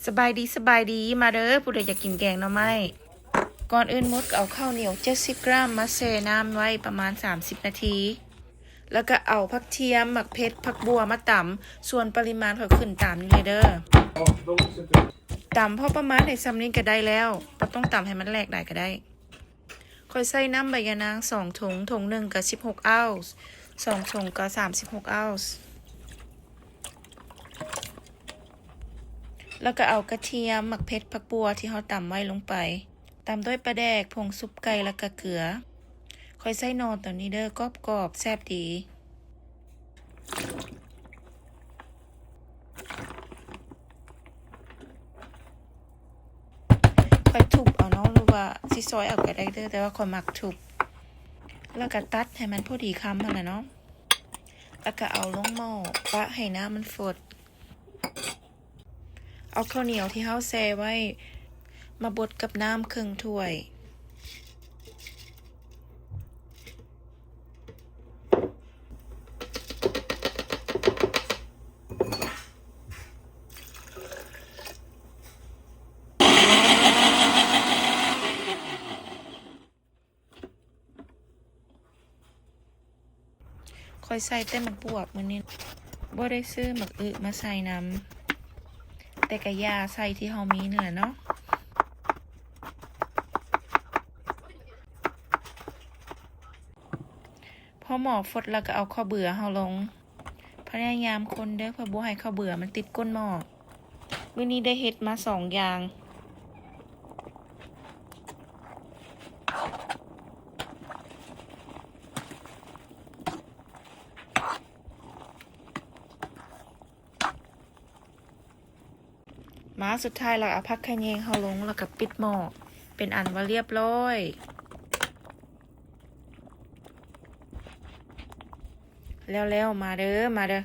ສະບາຍດີ ສະບາຍດີ ມາເດີ ຜູ້ໃດຢາກກິນແກງໜໍ່ໄມ້. ກ່ອນອື່ນໝົດກໍເອົາເຂົ້າໜຽວເຈັດສິບກຣາມມາແຊ່ນ້ຳໄວ້ປະມານສາມສິບນາທີ ແລ້ວກໍເອົາຜັກທຽມ, ໝາກເຜັດ, ຜັກບົ່ວມາຕຳ, ສ່ວນປະລິມານຂ້ອຍຂຶ້ນຕາມນີ້ເລີຍເດີ. ຕຳພໍປະມານໃຫ້ຊ່ຳນີ້ກໍໄດ້ແລ້ວ, ບໍ່ຕ້ອງຕຳໃຫ້ມັນແຫຼກຫຼາຍກໍໄດ້. ຂ້ອຍໃສ່ນ້ຳໃບຍານາງສອງຖົງ, ຖົງໜຶ່ງກໍສິບຫົກເອົາ, ສອງຖົງກໍສາມສິບຫົກເອົາ. ແລ້ວກໍເອົາກະທຽມ, ໝາກເຜັດ, ຜັກບົ່ວທີ່ເຮົາຕຳໄວ້ລົງໄປ, ຕາມດ້ວຍປາແດກ, ຜົງຊຸບໄກ່ ແລ້ວກໍເກືອ. ຂ້ອຍໃສ່ໜໍ່ຕົວນີ້ເດີ, ກອບໆ ແຊບດີ. ຂ້ອຍທຸບເອົາເນາະ ຫຼືວ່າຊິຊອຍເອົາກໍໄດ້ເດີ, ແຕ່ວ່າຂ້ອຍມັກທຸບ. ແລ້ວກໍຕັດໃຫ້ມັນພໍດີຄຳຫັ້ນແຫຼະເນາະ, ແລ້ວກໍເອົາລົງໝໍ້ ປະໃຫ້ນ້ຳມັນຟົດ. ເອົາເຂົ້າໜຽວທີ່ເຮົາແຊ່ໄວ້ມາບົດກັບນ້ຳເຄິ່ງຖ້ວຍ. ຂ້ອຍໃສ່ແຕ່ໝາກບວບມື້ນີ້, ບໍ່ໄດ້ຊື້ໝາກອຶມາໃສ່ນຳ, ແຕ່ກະຢ່າໃສ່ທີ່ເຮົາມີນີ້ແຫຼະເນາະ. ພໍໝໍ້ຟົດແລ້ວກໍເອົາເຂົ້າເບືອເຮົາລົງ. ພະຍາຍາມຄົນເດີ ເພື່ອບໍ່ໃຫ້ເຂົ້າເບືອມັນຕິດກົ້ນໝໍ້. ມື້ນີ້ໄດ້ເຮັດມາສອງຢ່າງ. ມາ ສຸດທ້າຍແລ້ວເອົາຜັກຂະແຍງເຮົາລົງ ແລ້ວກໍປິດໝໍ້ ເປັນອັນວ່າລຽບລ້ອຍ. ແລ້ວໆ ມາເດີ ມາເດີ.